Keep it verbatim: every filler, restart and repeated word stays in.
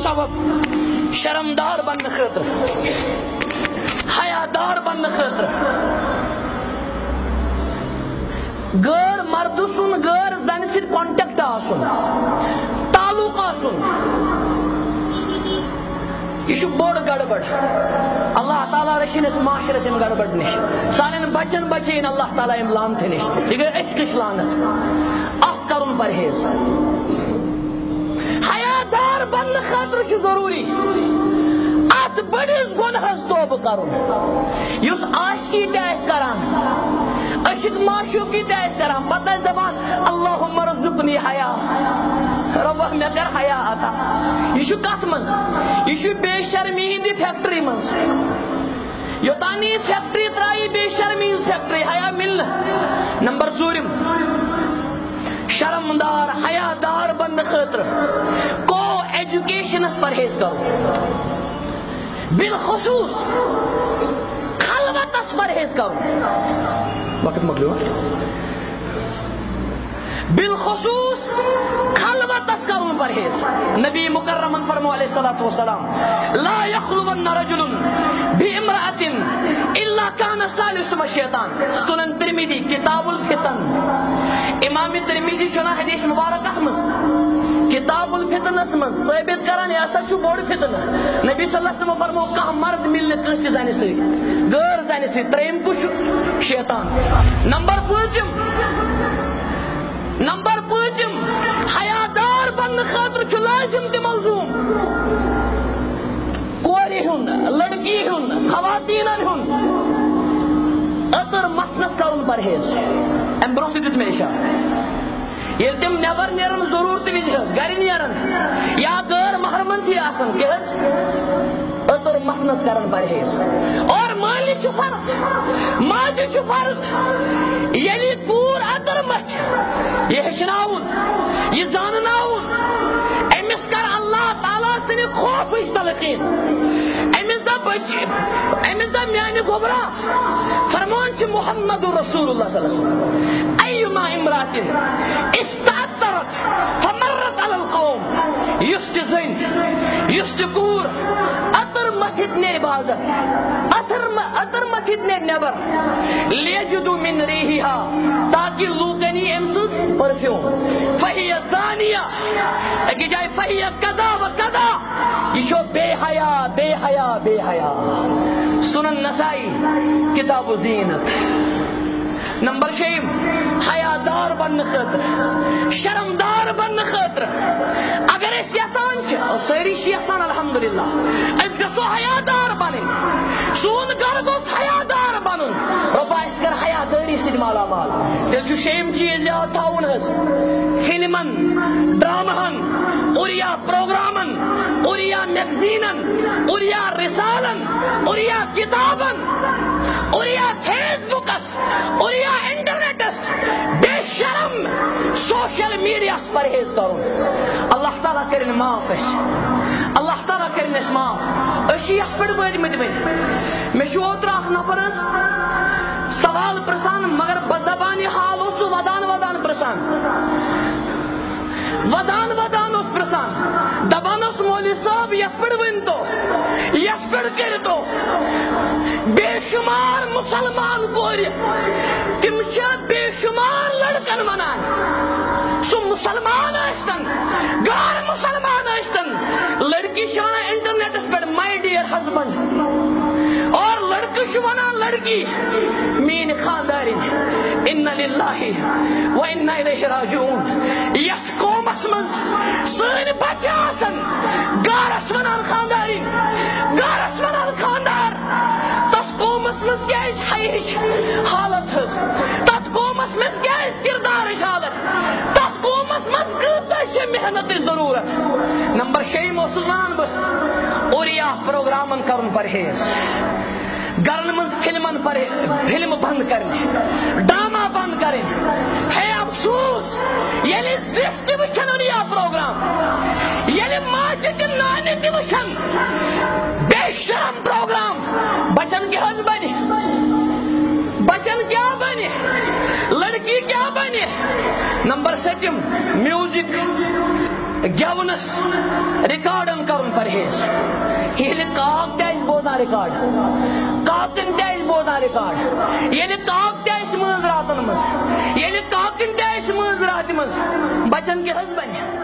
سبب شرمدار بننہٕ خٲطرٕ، حیا دار بننہٕ خٲطرٕ، غٲر مردٕ سُنٛد غٲر زنہِ سۭتۍ contact آسُن، تعلق آسُن۔ یہِ چھُ بوٚڑ گڑبڑ۔ اللہ تعالیٰ رٔچھِنۍ أسۍ معاشرس اَمہِ گڑبڑ نِش، سانٮ۪ن بچن بچٲیِن اللہ تعالیٰ اَمہِ لعنتہِ نِش۔ یہِ گٔے أچھ کِش لعنت۔ اَتھ کرُن پرہیز۔ حیا دار بننہٕ خٲطرٕ چھُ ضروٗری اَتھ بٔڑِس گۄنہَس توبہٕ کرُن۔ یُس عاشقی تہِ آسہِ کران، عشق معشوقی تہِ آسہِ کران، پتہٕ آسہِ دپان، "اللہم ارزقنی حیا"، رۄبا، مےٚ کر حیا عطا۔ یہِ چھُ کتھ منٛز؟ یہِ چھُ بے شرمی ہٕنٛدِ فیکٹری منٛز۔ یوٚتام نہٕ یہِ فیکٹری ترٛایہِ بے شرمی ہٕنٛز فیکٹری، حیا مِلہِ نہٕ۔ نمبر ژوٗرِم، شرمدار، حیا دار بننہٕ خٲطرٕ کو ایجوکیشنس پرہیز کرُن، بالخصوص خلوتس پرہیز کرُن۔ وقت مۄکلیو۔ بالخصوص خلوتس کرُن پرہیز۔ نبی مکرمن فرمو علیہ الصلوۃ والسلام، "لا یخلون رجل بامرأة الا کان ثالثہما شیطان"۔ سنن ترمذی، کتاب الفتن۔ امام ترمذی چھُ ونان حدیث مبارکس منٛز، کتاب الفتنس منٛز، ثٲبت کران، یہِ ہسا چھُ بوٚڑ فتنہٕ۔ نبی صلی اللہ علیہ وسلم فرمو، کانٛہہ مرد مِلہِ نہٕ کٲنٛسہِ زنہِ سۭتۍ، غٲر زنہِ سۭتۍ۔ ترٛیٚیِم کُس چھُ؟ شیطان۔ نمبر پٲنٛژِم، نمبر پٲنٛژِم، حیا دار بننہٕ خٲطرٕ چھُ لازم تہٕ ملزوم کورِ ہُنٛد، لڑکی ہُنٛد، خواتیٖنن ہُنٛد عطر متھنس کرُن پرہیز۔ امہِ برونٛہہ تہِ دیُت مےٚ اشارٕ۔ ییٚلہِ تِم نٮ۪بر نیرن ضروٗرتہٕ وِزِ حظ، گرِ نیرن یا غٲر محرمن تہِ آسن، کیٛاہ حظ؟ عطر متھنس کرن پرہیز۔ اور مٲلِس چھُ فرض، ماجہِ چھُ فرض، ییٚلہِ کوٗر عطر متھِ، یہِ ہیٚچھناوُن، یہِ زانناوُن، أمِس کر اللہ تعالیٰ سٕنٛدِ خوفٕچ تلقین۔ أمِس دپ بچ، أمِس دپ میانہِ گوٚبرا، فرمان چھُ محمد رسول اللہ صلی اللہ علیہ وسلم، ایما امرأة استعطرت فمرت علی القوم، یُس تہِ زٔنۍ، یُس تہِ کوٗر عطر متھِتھ نیرِ بازر، عطر م-، عطر متھِتھ نیرِ نٮ۪بر، لیجدو من ریحہا، تاکہِ لوٗکن یی أمۍ سٕنٛز پرفیوم۔ فہی زانیہ، أکِس جایہِ فہی کذا و کذا، یہِ چھُ بے حیا، بے حیا، بے حیا۔ سنن نسائی، کتاب الزینت۔ نمبر شیٚیِم، حیا دار بننہٕ خٲطرٕ، شرمدار بننہٕ خٲطرٕ، اگر أسۍ یژھان چھِ، اور سٲری چھِ یژھان الحمدللہ، أسۍ گژھو حیا دار بنٕنۍ، سون گرٕ گوٚژھ حیا دار بنُن، رۄبا اَسہِ کر حیا دٲری سۭتۍ مالا مال۔ تیٚلہِ چھُ شیٚیِم چیٖز یاد تھاوُن حظ، فلمن، ڈرامہن، اور یا پروگرامن، اور یا میگزینن، اور یا رسالن، اور یا کتابن، اور یا فیس بکس، اور یا انٹرنیٹس، بے شرم سوشل میڈیاہس پرہیز کرُن۔ اللہ تعالیٰ کٔرِن معاف اَسہِ، اللہ تعالیٰ کٔرِن اَسہِ معاف۔ أسۍ چھِ یتھ پٮ۪ٹھ وٲتمٕتۍ وۄنۍ۔ مےٚ چھُ اوترٕ اکھ نفر حظ سوال پرژھان، مگر بزبانِ حال اوس سُہ ودان ودان پرژھان۔ ودان ودان اوس پرژھان، دپان اوس، "مولوی صٲب، یتھ پٮ۪ٹھ ؤنۍتو، یتھ پٮ۪ٹھ کٔرۍتو۔" بے شمار مسلمان کورِ، تِم چھِ بے شمار لڑکن ونان، سُہ مسلمان ٲسۍتن، غٲر مسلمان ٲسۍتن، لڑکی چھِ ونان انٹرنیٹس پٮ۪ٹھ، "My dear husband"، اور لڑکہٕ چھُ ونان لڑکی، "میٲنۍ خاندارِنۍ"۔ انا للہ و انا الیہ راجعون۔ یتھ قومس منٛز سٲنۍ بچہِ آسن گرس ونان خاندارِنۍ، گرس ونان خاندار، تتھ قومس منٛز کیٛازِ حیہٕچ حالت حظ؟ تتھ قومس منٛز کیٛازِ کردارٕچ حالت؟ تتھ قومس منٛز کۭژاہ چھِ محنتٕچ ضروٗرت؟ نمبر شیٚیِم اوسُس ونان بہٕ، اوریا پروگرامن کرُن پرہیز۔ گرن منٛز فلمن پرہیز، فلمہٕ بنٛد کرنہِ، ڈرامہ بنٛد کرٕنۍ۔ ہے افسوس، ییٚلہِ زِٹھۍ تہِ وٕچھن اوریا پروگرام، ییٚلہِ ماجہِ تہِ نانہِ تہِ وٕچھن بے شرم پروگرام، بچن کیٛاہ حظ بنہِ؟ بچن کیٛاہ بنہِ؟ لڑکی کیا بنہِ؟ نمبر ستم، میوزک، گٮ۪ونس، ریکارڈن کرُن پرہیز۔ ییٚلہِ کاک تہِ آسہِ بوزان ریکارڈ، کاکن تہِ آسہِ بوزان ریکارڈ، ییٚلہِ کاک تہِ آسہِ مٲنٛز راتن منٛز، ییٚلہِ کاکن تہِ آسہِ مٲنٛز راتہِ منٛز، بچن کیٛاہ حظ بنہِ؟